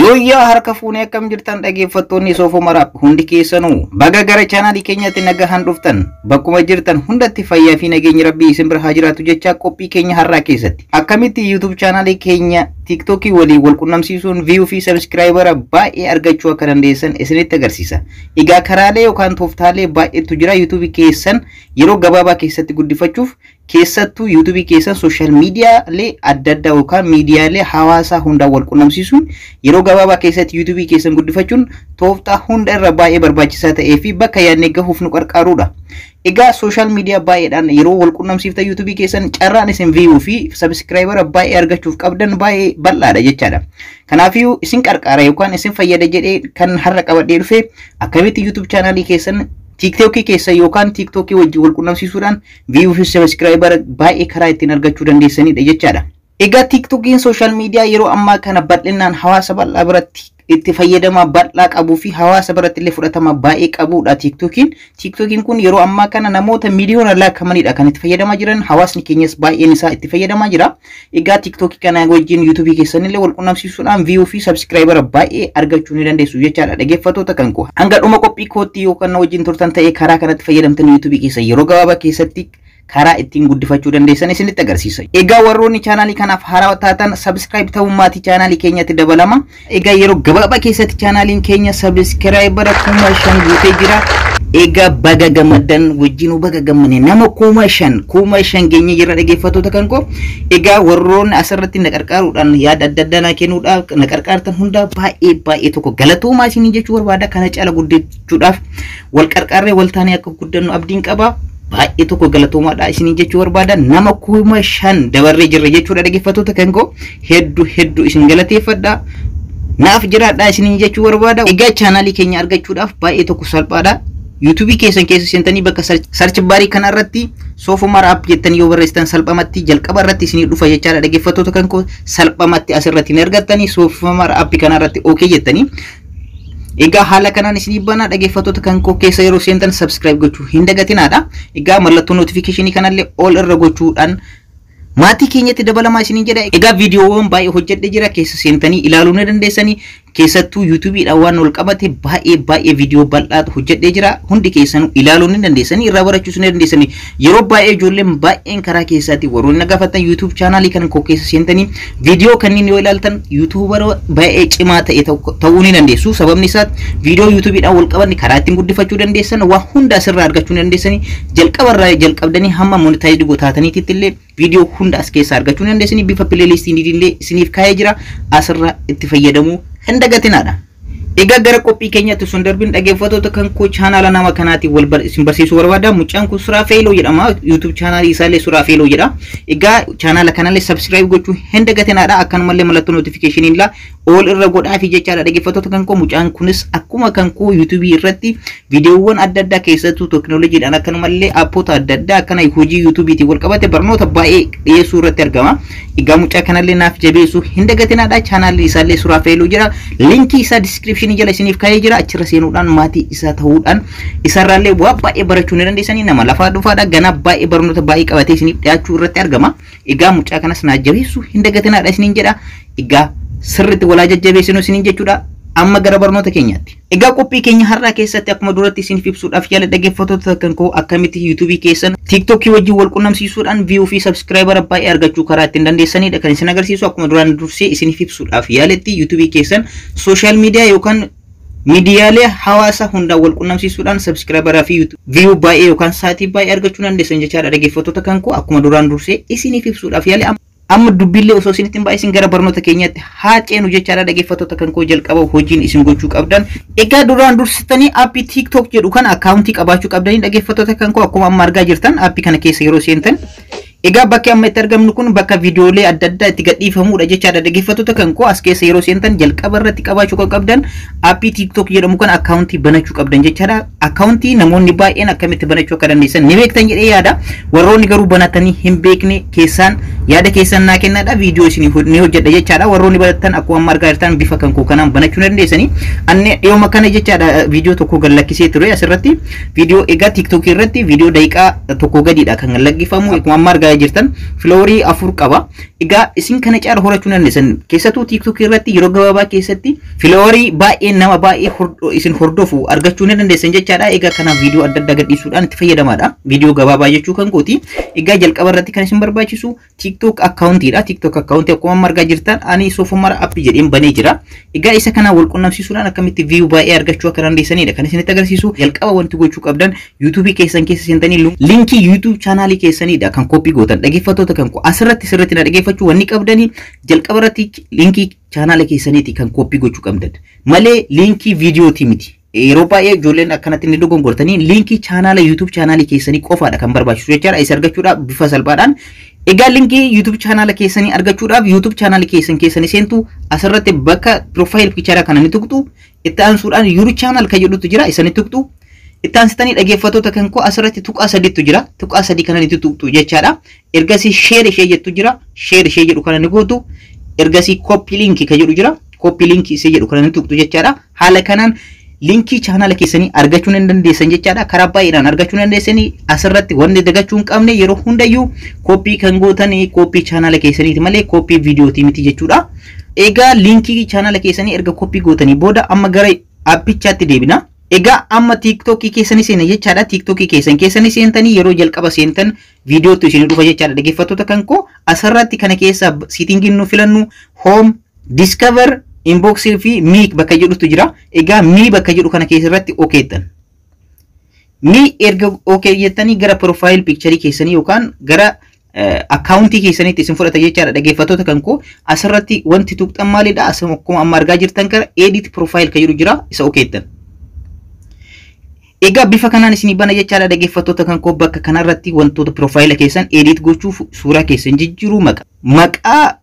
Yooyyaa harka fuunee akkam jirtan dhaggeeffattoonni Soofumar App hundi keessanuu baga gara chaanaalii keenyaatti nagahaan dhuftan. Bakkuma jirtan hundatti fayyaa fi nageenyi rabbii isin bira haa jiraatu jechaa, qophii keenya har'aa keessatti akkamitti YouTube chaanaalii keenya TikTokii waliin wal qunnamsiisuun view fi subscriber baay'ee argachuu akka dandeessan isinitti agarsiisa. Egaa karaalee yookaan tooftaalee baay'eetu jira YouTube keessan yeroo gabaabaa keessatti guddifachuuf, keessattuu YouTube keessan social miidiyaalee adda addaa yookaan miidiyaalee hawaasaa hundaan wal qunnamsiisuun yeroo gabaabaa keessatti YouTube keessan guddifachuun tooftaa hunda irra baay'ee barbaachisaa ta'ee fi bakka yaadne gahuuf nu qarqaarudha. Egaa social miidiyaa baay'eedhaan yeroo wal qunnamsiiftan YouTube keessan carraan isin view fi subscriber baay'ee argachuuf qabdan baay'ee bal'aadha jechaadha. Kanaafiyyuu isin qarqaara yookaan isin fayyada jedhee kan har'a qabadhee dhufe akkamitti YouTube chaanaalii keessan TikTokii keessa yookaan TikTokii wajjin wal qunnamsiisuudhaan view fi subscriber baay'ee karaa ittiin argachuu dandeessanidha jechaadha. Egaa TikTokiin social miidiyaa yeroo ammaa kana bal'inaan hawaasa bal'aa biratti itti fayyadama bal'aa qabuu fi hawaasa biratti illee fudhatama baay'ee qabudha TikTokiin. TikTokiin kun yeroo ammaa kana namoota miliyoona lakkaa'amanidha kan itti fayyadamaa jiran. Hawaasni keenyas baay'een isaa itti fayyadamaa jira. Egaa TikTokii kana wajjin YouTube keessanillee wal qunnamsiisuudhaan view fi subscriber baay'ee argachuu ni dandeessu jechaadha, dhaggeeffattoota kan koo. Hanga dhuma qophii kootti yookaan wajjin turtan ta'ee karaa kanatti fayyadamtan YouTube keessa yeroo gabaabaa keessatti karaa ittiin guddifachuu dandeessan isinitti agarsiisa. Egaa warroonni chaanaalii kanaaf haarawaa taatan subscribe ta'uun maatii chaanaalii keenyatti dabalama. Egaa yeroo gabaabaa keessatti chaanaaliin keenya subscriber 5,000 guutee jira. Egaa baga gammaddan, wajjinuu baga gammanne, nama 5,000 geenye jira, dhaggeeffattoota kan koo. Egaa warroonni asirratti na qarqaaruudhaan yaada adda addaa na kennuudhaaf na qarqaartan hunda baay'ee baay'ee tokko galatoomaa isinii jechuu barbaada. Kana caala guddachuudhaaf wal qarqaarree wal taanee akka guddannu abdiin qaba. Baay'ee tokko galatoomaadha isinii jechuu barbaada. Nama 5,000 dabarree jirra jechuudha, dhaggeeffattoota kan koo. Hedduu hedduu isin galateeffadha. Naaf jiraadha isinii jechuu barbaada. Egaa chaanaalii keenya argachuudhaaf baay'ee tokko salphaadha. YouTubeii keessan keessa seentanii bakka search barii kanarratti Soofumar App jettanii yoo barreessitan salphamatti jalqaba irratti isinii dhufa jechaadha, dhaggeeffattoota kan koo. Salphamatti asirratti ni argattanii Soofumar App kanarratti okay jettanii. Egaa haala kanaan isinii banaa, dhaggeeffattoota kan koo. Keessa yeroo seentan subscribe gochuu hin dagatinaadha. Egaa mallattoo notificationii kanallee all irra gochuudhaan maatii keenyatti dabalamaa isiniin jedha. Egaa viidiyoowwan baay'ee hojjedhe jira, keessa seentanii ilaaluu ni dandeessanii. Keessattuu YouTubeiidhaan waan wal qabate baay'ee baay'ee viidiyoo bal'aa hojjedhee jira. Hundi keessanuu ilaaluu ni dandeessanii, irraa barachuus ni dandeessanii. Yeroo baay'ee ijoolleen baay'een karaa keessaatti warroonni na gaafatan YouTube chaanaalii kan koo keessa seentanii viidiyoo kanneen yoo ilaaltan YouTubera baay'ee cimaa ta'e ta'uu ni dandeessu. Sababni isaa viidiyoo YouTubeiidhaan wal qabanne karaa ittiin guddifachuu dandeessan waa hunda asirraa argachuu ni dandeessanii. Jalqabarraa jalqabdanii hamma monetize taataniitti illee viidiyoo hunda as keessaa argachuu ni dandeessanii. Bifa playlistiin illee isiniif kaa'ee jira, asirraa itti fayyadamuu hin dagatinaadha. Egaa gara qophii keenyatti sun darbin, dhaggeeffattoota kan koo, chaanaala nama kanaatiin wal isin barsiisuu barbaada. Mucaan kun Suraa Feeloo jedhama. YouTube chaanaalii isaallee Suraa Feeloo jedha. Egaa chaanaala kanallee subscribe gochuu hin dagatinaadha. Akkanumallee mallattoo notificationii ilaa all irra godhaafi jechaadha, dhaggeeffattoota kan koo. Mucaan kunis akkuma kan koo YouTubeii irratti viidiyoowwan adda addaa, keessattuu teekinooloojiidhaan, akkanumallee appoota adda addaa akkana hojii YouTubeiitiin wal qabate barnoota baay'ee dhiyeessuu irratti argama. Egaa mucaa kanallee naaf jabeessuu hin dagatinaadha. Chaanaalli isaallee Suraa Feeloo jira. Linkii isaa descriptionii jala isiniif kaa'ee jira. Achirra seenuudhaan maatii isaa ta'uudhaan isarraallee waa baay'ee barachuu ni dandeessanii. Nama lafaa dhufaadha. Ganaa baay'ee barnoota baay'ee qabatee isiniif dhiyaachuu irratti argama. Egaa mucaa kanas naaf jabeessuu hin dagatinaadha isiniin jedha. Egaa sirriitti walaa jajjabeessinu isiniin jechuudha. Amma gara barnoota keenyaatti. Egaa qophii keenya har'aa keessatti akkuma duratti isiniif ibsuudhaaf yaala, dhaggeeffattoota kan koo, akkamitti YouTubeii keessan TikTokii wajjin wal qunnamsiisuudhaan view fi subscriber baay'ee argachuu karaa ittiin dandeessanidha kan isin agarsiisu. Akkuma duraan dursee isiniif ibsuudhaaf yaaletti, YouTubeii keessan social miidiyaa yookaan miidiyaalee hawaasa hundaan wal qunnamsiisuudhaan subscriberaa fi view baay'ee yookaan sa'aatii baay'ee argachuu dandeessan jechaadha, dhaggeeffattoota kan koo. Akkuma duraan dursee isiniif ibsuudhaaf yaale, amma dubbiillee osoo isinitti hin baay'isin gara barnoota keenyaatti haa ceenu jechaadha, dhaggeeffattoota kan koo. Jalqaba hojiin isin gochuu qabdan, egaa duraan dursitanii aappii TikTok jedhu kana akkaawuntii qabaachuu qabdanii, dhaggeeffattoota kan koo. Akkuma amma argaa jirtan aappii kana keessa yeroo seentan, egaa bakki amma itti argamnu kun bakka viidiyoolee adda addaa itti gadhiifamudha jechaadha, dhaggeeffattoota kan koo. As keessa yeroo seentan jalqaba irratti qabaachuu kan qabdan aappii TikTok jedhamu kan akkaawuntii banachuu qabdan jechaadha. Akkaawuntii namoonni baay'een akkamitti banachuu akka dandeessan ni beektan jedhee yaada. Warroonni garuu banatanii hin beekne keessaan yaada keessan naa kennaadha. Viidiyoo isin ni hojjedha jechaadha. Warroonni banatan akkuma amma argaa jirtan bifa kan koo kanaan banachuu dandeessanii. Anne dhiyooma kana jechaadha viidiyoo tokko gad lakkisee ture asirratti. Viidiyoo egaa TikTok irratti viidiyoo daqiiqaa 1 gadiidha kan gad lakkifamu. Akkuma amma argaa argaa jirtan followerii 4 qaba. Egaa isin kana caala horachuu dandeessan. Keessattuu TikTok irratti yeroo gabaabaa keessatti followerii baay'ee, nama baay'ee isin hordofu argachuu ni dandeessan jechaadha. Egaa kanaaf viidiyoo adda addaa gadhiisuudhaan itti fayyadamaadha. Viidiyoo gabaabaa jechuu kan kooti. Egaa jalqaba irratti kan isin barbaachisu TikTok akkaawuntiidha. TikTok akkaawuntii akkuma amma argaa jirtan ani Soofumar App jedheen banee jira. Egaa isa kana wal qunnamsiisuudhaan akkamitti view baay'ee argachuu akka dandeessanidha kan isinitti agarsiisu. Jalqaba wanti gochuu qabdan YouTube keessan keessa seentanii linkii YouTube chaanaalii keessanidha kan copy gootan. Dhaggeeffattoota kan koo, asirratti sirriitti na dhaggeeffachuu wanni qabdanii, jalqaba irratti linkii chaanaala keessaniiti kan copy gochuu qabdan malee linkii viidiyooti miti. Yeroo baay'ee ijoolleen akkanatti inni dogongortanii, linkii chaanaala YouTube chaanaalii keessanii qofaadha kan barbaachisu jechaadha. Isa argachuudhaaf bifa salphaadhaan, egaa linkii YouTube chaanaala keessanii argachuudhaaf YouTube chaanaalii keessan keessanii seentu. Asirratti bakka profile picture kana ni tuqxu. Itti aansuudhaan your channel kan jedhutu jira, isa ni tuqxu. Itti aansitanii, dhaggeeffattoota kan koo, asirratti tuqaa sadiitu jira. Tuqaa sadii kana ni tuqxu jechaadha. Ergasii share ishee jettu jira. Share ishee jedhu kana ni gootu. Ergasii copy link kan jedhu jira. Copy link ishee jedhu kana ni tuqxu jechaadha. Haala kanaan linkii chaanaala keessanii argachuu ni dandeessan jechaadha. Karaa baay'eedhaan argachuu ni dandeessanii. Asirratti wanti dagachuu hin qabne, yeroo hundayyuu copy kan gootan copy chaanaala keessaniiti malee copy viidiyooti miti jechuudha. Egaa linkii chaanaala keessanii erga copy gootanii booda amma gara appichaatti deebina. Egaa amma TikTokii keessanii seena jechaadha. TikTokii keessan keessanii seentanii yeroo jalqaba seentan viidiyootu isin dhufa jechaadha. Dhaggeeffattoota kan koo, asirratti kana keessa settingiin nu filannu home, discover, inboxii fi me bakka jedhutu jira. Egaa me bakka jedhu kana keessatti okeettan. Me erga okay jettanii gara profile picture keessanii yookaan gara akkaawuntii keessanitti isin fudhata jechaadha. Dhaggeeffattoota kan koo, asirratti wanti tuqxan maalidha? Asuma akkuma amma argaa jirtan gara edit profile kan jedhu jira, isa okeettan. Egaa bifa kanaan isinii bana jechaadha. Dhaggeeffattoota kan koo, bakka kanarratti wantoota profaayila keessan edit gochuuf, suuraa keessan jijjiiruu, maqaa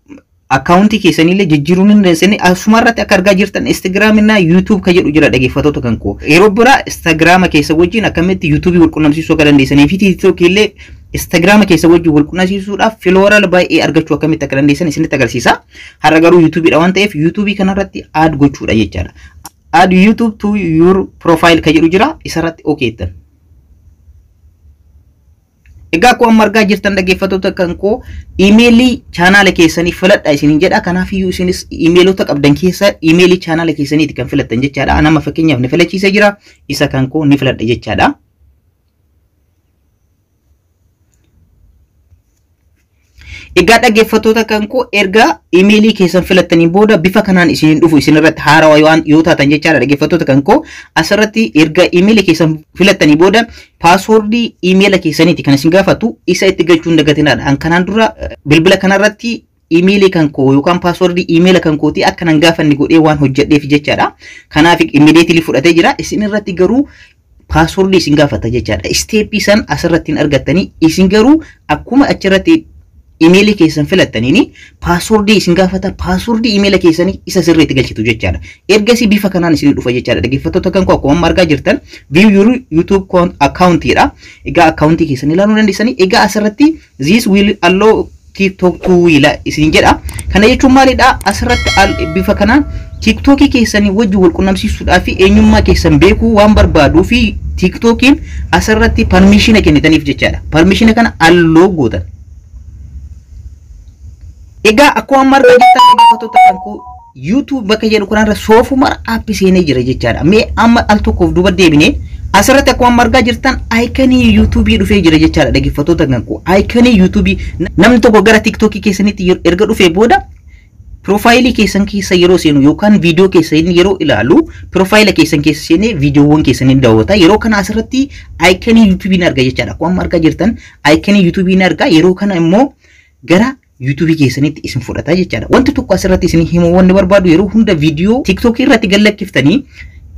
akkaawuntii keessanillee jijjiiruu ni dandeessanii. Asuma irratti akka argaa jirtan Instagram na YouTube kan jedhu jira. Dhaggeeffattoota kan koo, yeroo biraa Instagram keessa wajjin akkamitti YouTube wal qunnamsiisuu akka dandeessanii fi TikTok illee Instagram keessa wajjin wal qunnamsiisuudhaaf follower baay'ee argachuu akkamitti akka dandeessan isinitti agarsiisa. Har'a garuu YouTubeidha waan ta'eef YouTube kanarratti add gochuudha jechaadha. Add YouTube to your profile kan jedhu jira, isarratti okeettan. Egaa akkuma amma argaa jirtan, dhaggeeffattoota kan koo, iimeelii chaanaala keessanii filadha isiniin jedha. Kanaafiyyuu isinis iimeelota qabdan keessa iimeelii chaanaala keessaniiti kan filattan jechaadha. Anama fakkeenyaaf ni filachiisee jira. Isa kan koo ni filadha jechaadha. Egaa dhaggeeffattoota kan koo, erga iimeelii keessan filattanii booda bifa kanaan isiniin dhufu, isin irratti haarawaa waan yoo taatan jechaadha. Dhaggeeffattoota kan koo, asirratti erga iimeelii keessan filattanii booda paaswoordii iimeela keessaniiti kan isin gaafatu, isa itti galchuu hin dagatinaadha. An kanaan dura bilbila kanarratti iimeelii kan koo yookaan paaswoordii iimeela kan kooti akka nan gaafanne godhee waan hojjedheef jechaadha. Kanaaf immediately fudhatee jira. Isin irratti garuu paaswoordii isin gaafata jechaadha. Steppii san asirratti hin argattanii. Isin garuu akkuma achirratti imeelii keessan filattaniini paaswoordii isin gaafata, paaswoordii imeela keessanii isa sirriitti galchitu jechaadha. Ergasii bifa kanaan isin dhufa jechaadha. Dhaggeeffattoota kan koo, akkuma amma argaa jirtan view your YouTube accountidha. Egaa accountii keessan ilaaluu dandeessanii. Egaa asirratti "This will allow TikTok to" isin jedha. Kana jechuun maalidha? Asirratti bifa kanaan TikTokii keessanii wajjin wal qunnamsiisuudhaa fi eenyummaa keessan beekuu waan barbaaduu fi TikTokiin asirratti permissiona kennitaniif jechaadha. Permissiona kana allow gootan. Egaa akkuma amma argaa jirtan, dhaggeeffattoota kan koo, YouTube bakka jedhu kanarra Soofumar App seenee jira jechaadha. Mee amma al tokkoof duuba deebinee asirratti akkuma amma argaa jirtan iconii YouTubeii dhufee jira jechaadha. Dhaggeeffattoota kan koo, iconii YouTubeii namni tokko gara TikTokii keessanitti erga dhufee booda piroofaayilii keessan keessa yeroo seenu yookaan viidiyoo keessan yeroo ilaalu, piroofaayila keessan keessa seenee viidiyoowwan keessan daawwata. Yeroo kana asirratti iconii YouTubeii ni arga jechaadha. Akkuma amma argaa jirtan iconii YouTubeii ni arga. Yeroo kana immoo gara YouTubeii keessanitti isin fudhata jechaadha. Wanti tokko asirratti isin himuu wanni barbaadu, yeroo hunda viidiyoo TikTokii irratti gallakkiftanii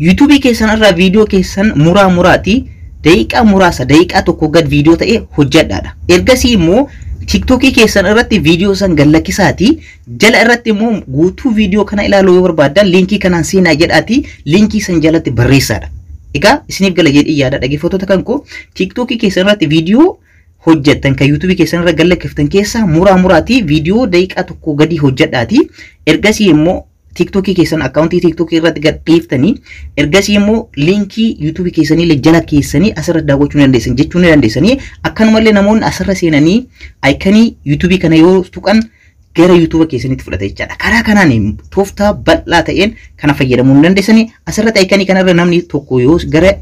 YouTubeii keessan irraa viidiyoo keessan muraa muraati daqiiqaa muraasa, daqiiqaa tokko gad viidiyoo ta'e hojjedhaadha. Ergasii immoo TikTokii keessan irratti viidiyoo san gallakkisaati. Jala irratti immoo guutuu viidiyoo kana ilaaluu yoo barbaaddan linkii kanaan seenaa jedhaati linkii san jalatti barreessaadha. Egaa isiniif gala jedhee yaada. Dhaggeeffattoota kan koo, TikTokii keessan irratti viidiyoo hojjettan kan YouTubeii keessan irra gallakkiftan keessaa muraa muraatii viidiyoo daqiiqaa tokko gadi hojjedhaati. Ergasii immoo TikTokii keessan akkaawuntii TikTokii irratti gad dhiiftanii, ergasii immoo liinkii YouTubeii keessanii jala keessanii asirra daawwachuu ni dandeessan jechuu ni dandeessanii. Akkanumallee namoonni asirra seenanii aayikanii YouTubeii kana yoo tuqan gara YouTube keessanitti fudhata jechaadha. Karaa kanaan tooftaa bal'aa ta'een kana fayyadamuu ni dandeessanii. Asirratti aayikanii kanarra namni tokko yoo gara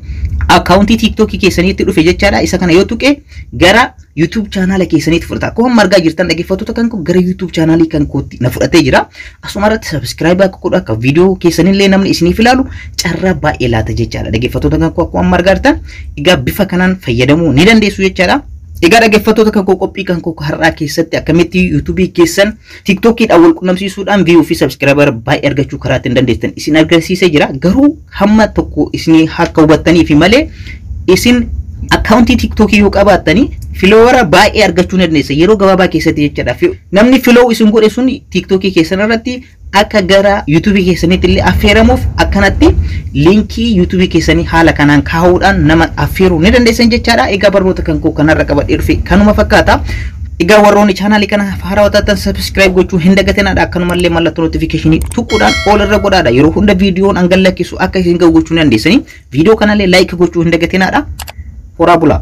akkaawuntii TikTokii keessaniitti dhufe jechaadha. Isa kana yoo tuqe gara YouTube chaanaala keessaniitti fudhata. Akkuma amma argaa jirtan, dhaggeeffattoota kan koo, gara YouTube chaanaalii kan kootti na fudhatee jira. Asuma irratti subscribe akka godhu, akka viidiyoo keessanillee namni isiniif ilaalu carraa baay'ee laata jechaadha. Dhaggeeffattoota kan koo, akkuma amma argaa jirtan egaa bifa kanaan fayyadamuu ni dandeessu jechaadha. Egaa dhaggeeffattoota kan koo, qophii kan koo har'aa keessatti akkamitti YouTubeii keessan TikTokiidhaan wal qunnamsiisuudhaan view fi subscriber baay'ee argachuu karaa ittiin dandeessan isin agarsiisee jira. Garuu hamma tokko isin akka hubattanii fi malee, isin akkaawuntii TikTokii yoo qabaattanii follower baay'ee argachuu ni dandeessa yeroo gabaabaa keessatti jechaadha. Namni follow isin godhe sun TikTokii keessan irratti akka gara YouTubeii keessaniitti illee affeeramuuf akkanatti liinkii YouTubeii keessanii haala kanaan kaa'uudhaan nama affeeruu ni dandeessan jechaadha. Egaa barnoota kan koo kanarra qabadhee dhufe kanuma fakkaata. Egaa warroonni chaanaalii kana haarawaa taatan subscribe gochuu hin dagatinaadha. Akkanumallee mallattoo notifiikeeshinii tuquudhaan all irra godhaadha. Yeroo hunda viidiyoon an gadlakkisu akka isin gahu gochuu ni dandeessanii. Viidiyoo kanallee like gochuu hin dagatinaadha. Horaa bulaa.